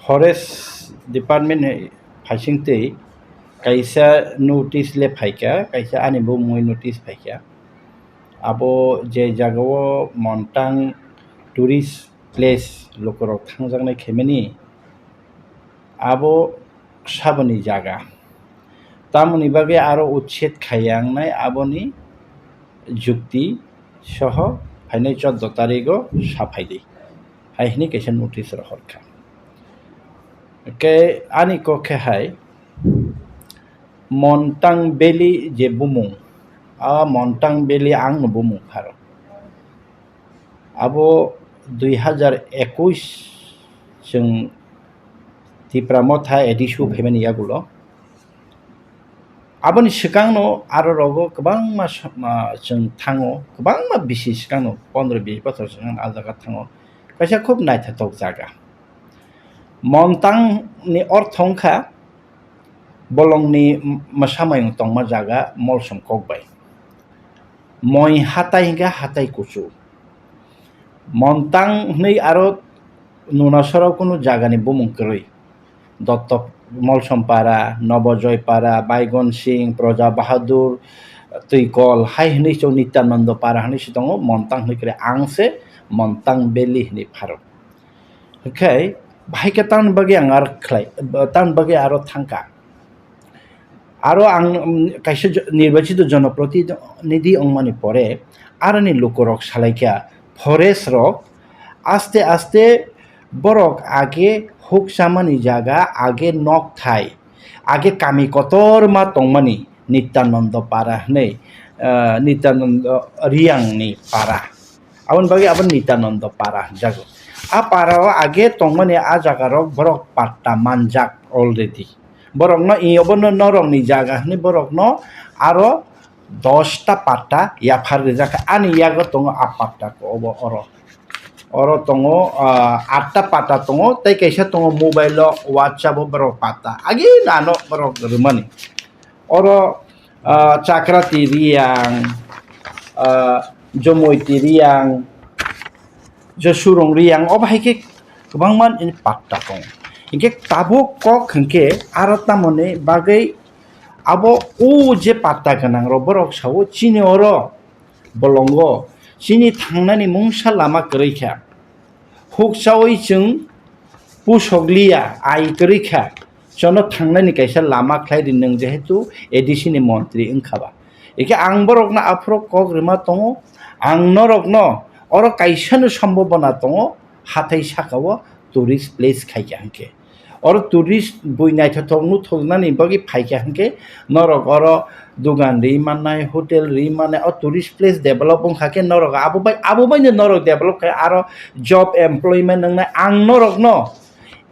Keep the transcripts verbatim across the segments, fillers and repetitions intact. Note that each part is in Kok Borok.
Forest Department ni phaisingtwi kaisa notice le phaikha, kaisa ani bumungwi notice phaikha. Abo je jagao Montang tourist place lukurok thangjaknai khaimani, abo saboni jaga. Tamoni bagwi aro uchet khaiya wngnai aboni jukti soho phainai choddo tarigo saphaidi, hai hwnwi kaisa notice rohorkha. Hwnkhe ani kok khe hai Montang Valley je bumung, a Montang Valley angno bumung pharo. Abo dui hazar ekush chwng Tipra Motha A D C o phaimani yagulo. Aboni swkangno aro rogo kwbangma sa-, ma, chwng thango, kwbangma bisi swkangno, pondro bis bochor swkang a jaga thango. Kaisa khub naithothok jaga. Montang ni ortho wngkha bolongni mwsamayung tongma jaga molsom kokbai. Moi hatai hwnkhe hatai kuchuk. Montang hwnwi aro Nunasora kunu jagani bumung kwrwi. Dotto Molsompara, Nobojoypara, Baigon Singh, Proja Bahadur, Twikol, hai hwnwi chwng Nityanando Para hwnwi se tongo, Montang hwnwi kwrwi. Ang se Montang Valley hwnwi pharo. Hwnkhe bahai khe tamoni bagwi ang aro khlai, tamoni bagwi aro thangkha. Aro ang, um, kaisa jo-, nirbachito jonoprotinidhi wngmani pore aroni lukurok salaikha, forest rok aste aste borok age huk chamani jaga, age nok thai, age kami kotorma tongmani Nityanando Para hwnwi, ah, Nityanando Riyangni para. Aboni bagwi abo Nityanando Para hwnjago. A para o age tongmani a jaga rok borok patta manjak already. Borokno i obono norokni jaga hwnwi borokno aro dosta patta yaphar rijak kha. Ani yago tongo a patta ko obo oro. Oro tongo, ah, atta patta tongo, tei kaisa tongo mobile o, WhatsApp o borok patta. Agi nano borok rwmani. Oro, ah, Chakrati Riyang, ah, Jomoiti Riyang, Josurong Riyang, obo hai khe kwbangma ni patta tongo. Hinkhe tabuk kok hinkhe aro tamoni bagwi abo o je patta gwnang rok borok sao chini oro bolongo chini thangnani mungsa lama kwrwi kha. Hukchawi chwng pusok liya, ai kwrwi kha, chono thangnani kaisa lama khlai ri nwng, jehetu A D C ni montri wngkha ba. Eke ang borokno aphuru kok rwma tongo, ang norokno oro kaisano sombobona tongo, hathai saka-o tourist place khai kha hwnkhe. Oro tourist bui naithothok nuthoknani bagwi phaikha hwnkhe norok oro dogan ri mannai, hotel ri mannai, o tourist place develop wngkha khe norok abo bai, abo baino norok develop khai aro job employment wngnai. Ang norokno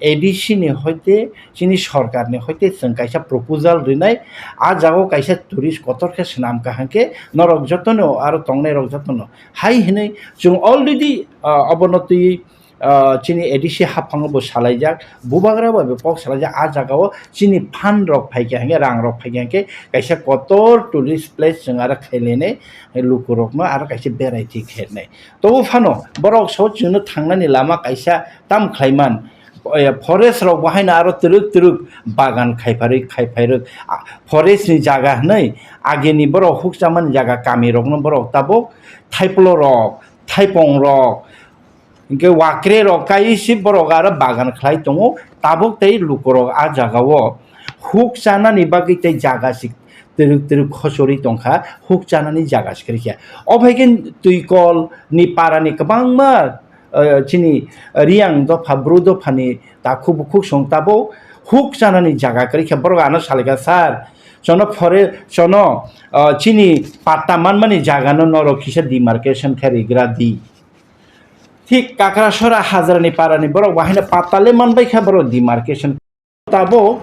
A D C ni hoite chini sorkarni hoite chwng kaisa proposal rinai, a jagao kaisa tourist kotor khe swnam kha hwnkhe norok jotono aro tongnairok jotono hai hwnwi chwng already, ah, obono twi ah, chini A D C haphango bo salaijak, bubagra bai bo kok salaijak, a jagao chini fund rok phaikha hwnkhe, rang rok phaikha hwnkhe, kaisa kotor tourist place chwng aro khailainai, lukurokno aro kaisa beraithai khainai. Tobo phano borok sao chwngno thangnani lama kaisa tam khlaiman, eh, forest rok bo haino aro twrwk twrwk bagan khaiphari-, khaiphairwk, ah, forest ni jaga hwnwi agini borok hukchamani jaga kami rokno borok tabuk thaipulo rok, thaipong rok, Hinkhe wakre rok kai si borok aro bagan khlai tongo, tabuk tei lukurok a jagao huk chanani bagwi tei jaga si twrwk twrwk khochorwi tongkha, huk chanani jaga si kwrwikha. O hai khe twikol ni para ni kwbangma, eh, chini Riyang dopha, Bru dophani takhuk bukhuk song tabuk huk chanani jaga kwrwikha. Borok ano salaikha, "Sir, chono phore, chono, eh, chini patta manmani jaga no norok kisa demarcation khe rigra di." Thik Kakrasora Hajrani parani borok bo haino patta le manbai kha, borok demarcation tabuk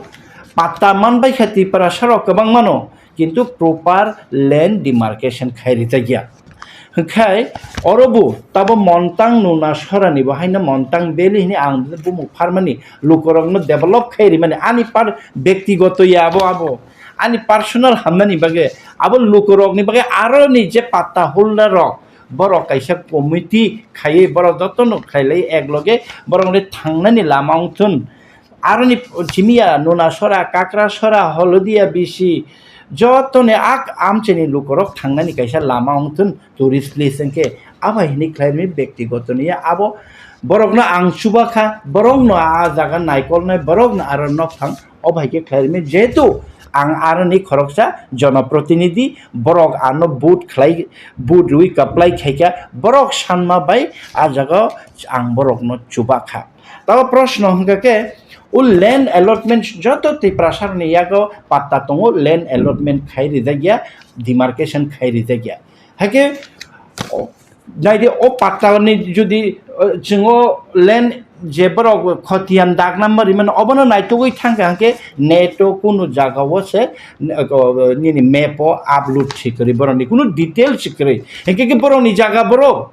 patta manbai kha, Tiprasa rok kwbang mano, kintu proper land demarcation khai rijak ya. Hwnkhe oro bo tabo Montang Nunasora ni bo haino Montang Valley hwnwi ang bumung pharmani, lukurokno develop khai rimani, ani par bektigoto ya abo, abo ani personal hamnani bagwi, abo lukurokni bagwi aroni je patta holder rok, borok kaisa committee khaiwi borok jotono khailai, ekloge borokni thangnani lama wngthun. Aroni chimiya Nunasora, Kakrasora, Holodia bisi, jotoni ak amchini lukorok thangnani kaisa lama wngthun, tourist place hwnkhe. Abai hwnwi khlairwni bektigoto niya abo borokno ang chubakha, borokno a jaga naikolnai, borokno aro nokthang, obo hai khe khlairwni, jehetu ang aroni khoroksa jonoprotinidhi, borok ano vote khlai, vote rwi kwplai khaikha, borok sanma bai a jaga ang borokno chubakha. Tabo proshno hwnkha khe, o land allotment joto Tiprasarni yago patta tongo, land allotment khai rijak ya, demarcation khai rijak ya. Haikhe, o, naidi o pattani jodi, o, chwng o land je borok khotiyan dak number rimani obono naitugwi thangkha hwnkhe neto kunu jagao se, o, nini map o upload se kwrwi borokni kunu details se kwrwi. Hinkhe khe borokni jaga borok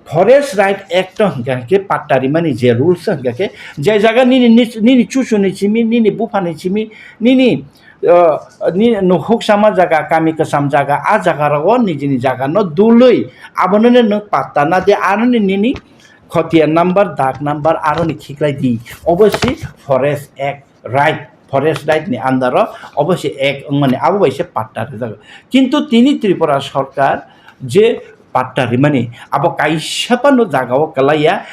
Forest Right Act o hwnkha khe patta rimani je rules o hwnkha khe, je jaga nini, nini, nini chuchuni simi, nini buphani simi, nini, uh, nini nukhuk sama jaga, kami kwcham jaga, a jaga rogo nijini jaga no dului, abono no nwng patta na di, ano ni nini khotiya number, dak number, aro ni khiklai di. Obo si Forest Act. Right, forest right ni under o obo se ek wngmani, abo bai se patta rijak. Kintu tini Tripura sorkar je patta rimani, abo kaisa phano jaga o kwlaiya,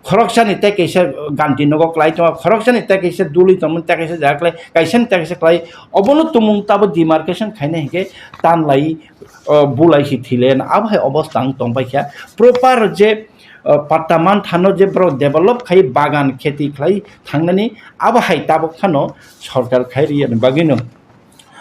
khoroksani tei kaisa ganti nogo kwlai tongo, khoroksani tei kaisa dului tongmani, tei kaisa jaga kwlai, kaisani tei kaisa kwlai, obono tumung tabo demarcation khaina hinkhe tanlai, o, bulai si thile, abo hai obostha wng tongpaikha. Proper je, o, patta manthano je borok develop khai, bagan kheti khlai thangnani, abo hai tabuk phano sorkar khai riyani bagwino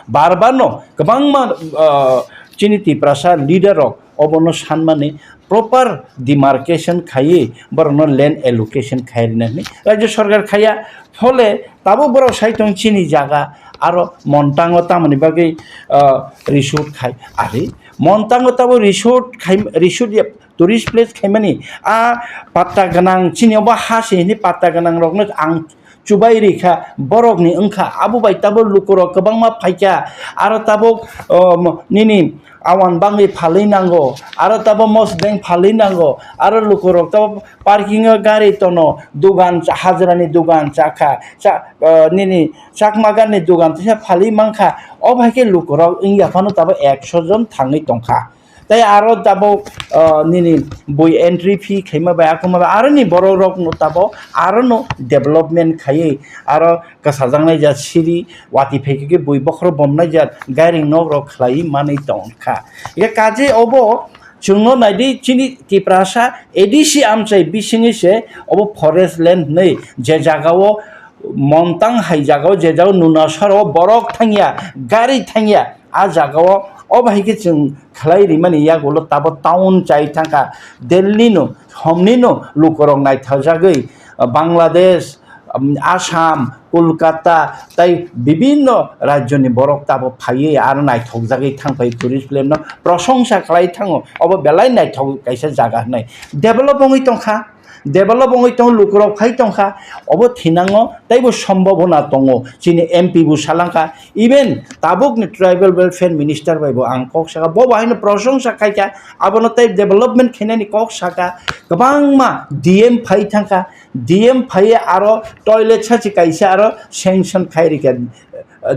bar bar no kwbangma, o, chini Tiprasa leader rok obono sanmani, proper demarcation khaiwi borokno land allocation khai rina hwnwi rajya sorkar khaiya. Phole tabuk borok sai tong chini jaga aro Montango tamoni bagwi, o, resort khai. Ari Montango tabuk resort khai, resort ya, tourist place khaimani, a patta gwnang, chini obo ha se hwnwi patta gwnang rokno ang chubai rikha, borokni wngkha, abo bai tabuk lukurok kwbangma phaikha, aro tabuk, um, nini awan bangwi phalwi nango, aro tabuk mosdeng phalwi nango, aro lukurok tabuk parking o gari tono, dugan cha-, hajrani dugan chakha, cha-, uh, nini chakma gani dugan teisa phalwi mankha, o hai khe lukurok wngya phano tabuk ekso jon thangwi tongkha. Tei aro tabuk, ah, nini bui entry fee khaima bai, akuma bai, aro ni borok rok no tabuk aro no development khaiwi, aro kwsajaknai jat siri, watwi phai khe bui bokhoro bomnai jat, gairing nok rok khlaiwi manwi tongkha. Eke kaje obo chwngno naidi, chini Tiprasa A D C amchai bisingwi se obo forest land hwnwi je jaga o Montang hai jaga o je jaga o Nunasora o borok thangya, gari thangya, a jaga o, o bahai khe chwng khlai rimani yagulo tabo town chai thangkha, Delhi no, homni no lukurok naithajagwi, Bangladesh, um, Assam, Kolkata, tai bibinno rajyoni borok tabo phaiwi aro naithokjagwi thangphai tourist place no prosongsa khlai thango, obo belai naithok kaisa jaga hwnwi develop wngwi tongkha. Develop wngwi tongo, lukurok phai tongkha, obo thinango teibo sombobona tongo. Chini M P bo salangkha, even tabukni Tribal Welfare Minister bai bo ang kok saka, bo bo haino prosongsa khaikha, abono tei development khainani kok saka. Kwbangma D M phai thangkha, D M phaiya aro toilet sachi kaisa aro sanction khai rikha,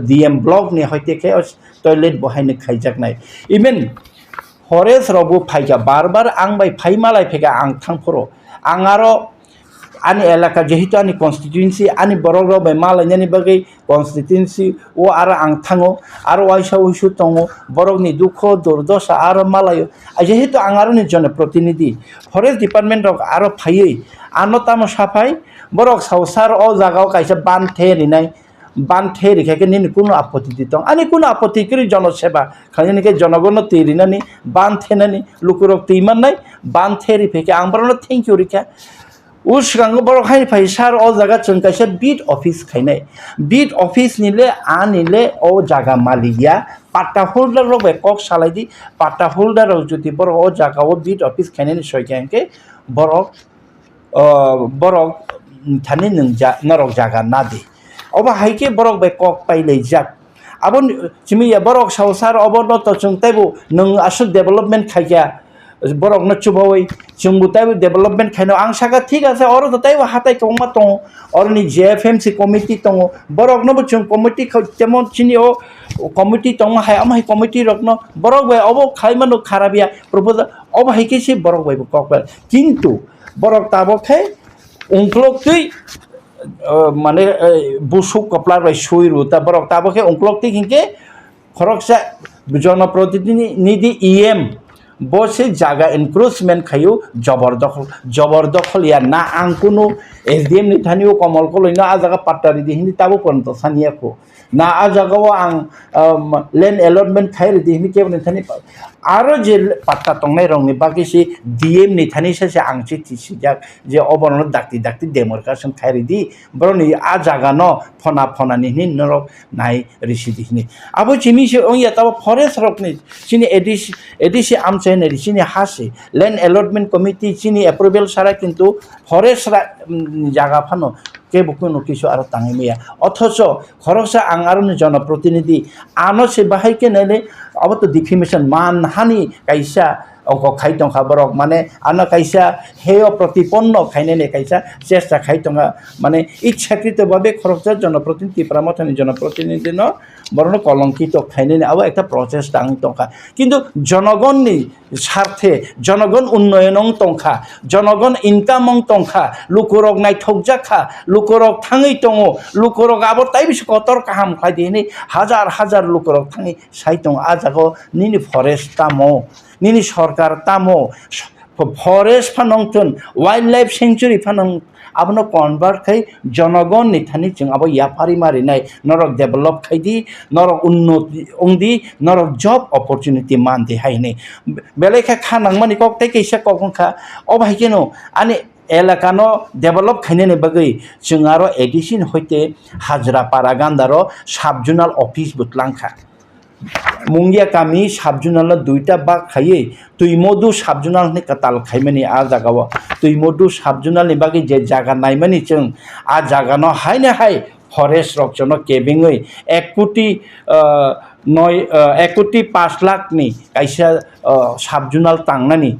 D M block ni hoite khe o toilet bo haino khaijaknai. Even forest rok bo phaikha, bar bar ang bai phai malai phaikha, ang thang phuru ang aro ani elaka, jehetu ani constituency, ani borok rok bai malainani bagwi constituency o aro ang thango, aro waisa wuisu tongo, borok ni dukho durdosa aro malaio, jehetu ang aro ni jonoprotinidhi, forest department rok aro phaiwi ano tamo saphai, borok sao sir o jaga o kaisa ban the rinai, ban the rikha khe nini kunu apoti di tong? Ani kunu apoti kwrwi, jono seba khainani khe jonogono twi rinani, ban thenani, lukurok twi mannai, ban the ri phai khe ang borokno thank you rikha. O swkango borok haino phai sir o jaga chwng kaisa beat office khainai. Beat office ni le ani le o jaga malik ya, patta holder rok bai kok salai di, patta holder rok jodi borok o jaga o beat office khainani soi kha hwnkhe borok o, borok thani nwng ja-, norok jaga nadi. Obo hai khe borok bai kok pailaijak. Abo ni-, simi ya borok sao sir obo no to chwng teibo nwng aswk development khaikha, borokno chubawi chwngbo taibo development khaino. Ang saka thik ase, oro to taibo hatai kwbangma tongo, oroni J F M C committee tongo, boroknobo chwng committee kha-, temon chini o committee tongma hai, omo hai committee rokno borok bai obo khaimano kharap ya proposal, obo hai khe se borok bai bo kok bai. Kintu borok tabok khe ungkloktwi, uh, mane, uh, busuk koplar bai sui rw ta, borok tabok khe ungkloktwi hinkhe khoroksa jonoprotinidhi E M bo se jaga encroachment khaio, jobor dokhol, jobor dokhol ya na ang kunu S D M ni thani o Komol Koloi no a jaga patta ridi hini tabo porjonto saniya kho. Na a jaga o ang, um, land allotment khai ridi hini kebo ni thani pa-, aro je patta tongnai rok ni bagwi se D M ni thani se se ang chithi sijak je obono dakti dakti demarcation khai ridi, borok ni a jaga no phona phona ni hini norok nai risi di hini. Abo chini se wngya tabo forest rok ni chini A D C, A D C amchai nai chini ha se land allotment committee chini approval sara kintu forest ra, mm, jaga phano kebo kunu kisu aro tangwi maya. Othocho khoroksa ang aroni jonoprotinidhi ano se bahai khe nai le abo to defamation manhani kaisa oko khai tongkha borok, mane ano kaisa heyo protiponno khainani kaisa chesta khai tongkha, mane ichhakrito babe khoroksa jonoprotinidhi, Tipra Mothani jonoprotinidhi no borokno kolongkito khainani abo ekta prochesta wng tongkha. Kintu jonogonni sarthe, jonogon unnoyon wng tongkha, jonogon income wng tongkha, lukurok naithokjak kha, lukurok thangwi tongo, lukurok abo tai bisi kotor kaham khlai di hwnwi hajar hajar lukurok thangwi sai tongo. A jaga o nini forest tamo, nini sorkar tamo, forest phano wng thun, wildlife sanctuary phano wng, abono convert khai jonogon ni thani chwng abo yapharwi ma rinai, norok develop khai di, norok unnoti wng di, norok job opportunity man di hai hwnwi. Belai khe kha nangmani kok tei kaisa kok wng kha, o bai khe no ani elaka no develop khainani bagwi chwng aro A D C ni hoite Hajra Para Gandaro sub zonal office bo tlang kha. Mungia kami sub zonal no duita bak khaiwi Twimodu sub zonal hwnwi kwtal khaimani a jaga o. Twimodu sub zonal ni bagwi je jaga naimani chwng, a jaga no haino hai forest rok jono kebengwi ek koti, ah, noi, ah, ek koti pash lakh ni kaisa, ah, sub zonal tangnani.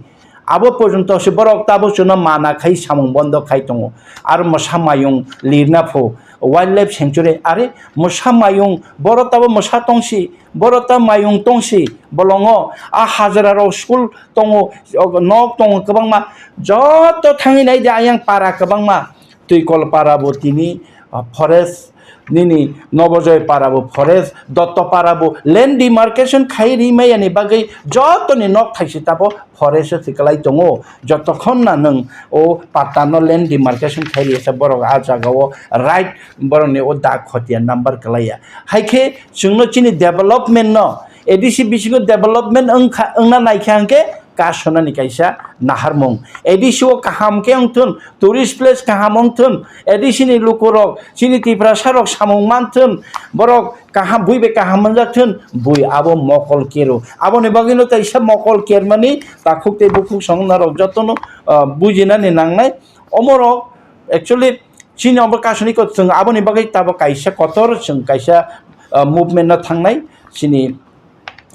Abo porjonto se borok tabuk chwngno mana khai samung bondo khai tongo. Aro mwsa mayung lirna pho wildlife sanctuary, are mwsa mayung, borok tabuk mwsa tongsi, borok ta mayung tongsi bolongo, a hajra rok school tongo, nok tongo kwbangma, joto thangwi nai di ayang para kwbangma. Twikol para bo tini, ah, forest, nini Nobojoy para bo forest, Dotto para bo land demarcation khai ri maya ni bagwi jotoni nok thaisi tabo forest o thwi kwlai tongo. Jotokhon na nwng o patta no land demarcation khai ri ya khe borok a jaga o right borok ni o dak khotiya number kwlai ya. Hai khe chwngno chini development no A D C bisingo development wngkha, wngna naikha hwnkhe kasonani kaisa naharmung. A D C o kaham khe wngthun, tourist place kaham wngthun, A D C ni lukurok, chini Tiprasa rok samung manthun, borok kaham, bui bai kaham manjakthun, bui abo mokol kero. Aboni bagwino kaisa mokol kermani takhuk tei bukhuk songna rok jotono, ah, bujinani nangnai. Omorok actually chini obo kasoniko chwng aboni bagwi tabo kaisa kotor chwng kaisa, ah, movement no thangnai chini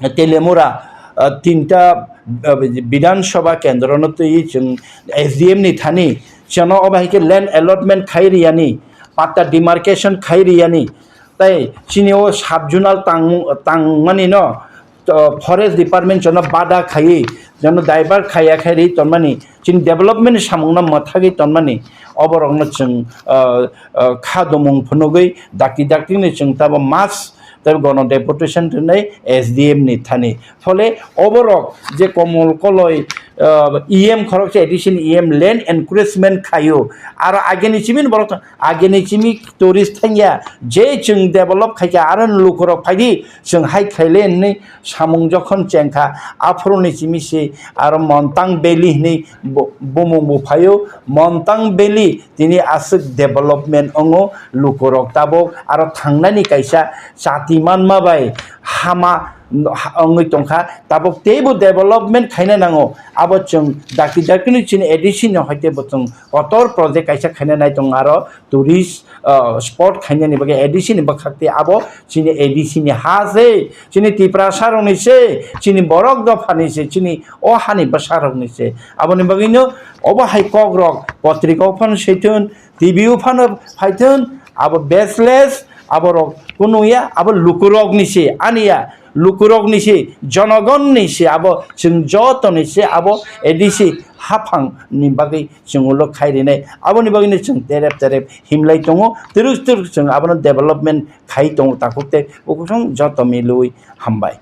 Telemura, ah, tinta, ah, Bidhan Sabha kendro no twi chwng S D M ni thani chwngno obo hai khe land allotment khai riyani, patta demarcation khai riyani, tei chini o sub zonal tang, tangmani no, to forest department jono bada khaiwi, jono divert khaiya khai ri tonmani, chini development ni samung no mwthagwi tonmani, oborok no chwng, ah, ah, kha domung phunugwi dakti dakti ni chwng tabo mass tei gono deputation rwnai S D M ni thani. Phole oborok je Komol Koloi, ah, E M khoroksa addition E M land encroachment khaio, aro agini chimini borok Agini chimi tourist thangya, je chwng develop khaikha, aro lukurok phaidi, chwng hai khaile hinwi samung jokhon chengkha, aphuruni chimi se aro Montang Valley hinwi bo-, bumung bo phaio. Montang Valley tini aswk development wngo, lukurok tabuk aro thangnani kaisa chati manma bai hama wngwi tongkha, tabuk teibo development khaina nango. Abo chwng dakti dakti ni chini A D C ni hoite bo chwng kotor project kaisa khaina nai tongo, aro tourist, ah, spot khainani bagwi A D C ni bwkhak tei abo chini A D C ni ha se, chini Tiprasa rokni se, chini borok dophani se, chini o hani bwsa rokni se. Aboni bagwino obo hai kok rok potrika o phano swi thun, T V o phano phai thun, abo baseless, aborok kunu ya, abo lukurokni se, ani ya, lukurokni se, jonogonni se, abo chwng jotoni se, abo A D C haphang ni bagwi chwng ulo khai rinai. Aboni bagwino chwng terep terep himlai tongo, twrwk twrwk chwng abono development khai tongo takhuk tei bukhuk joto milwi hambai.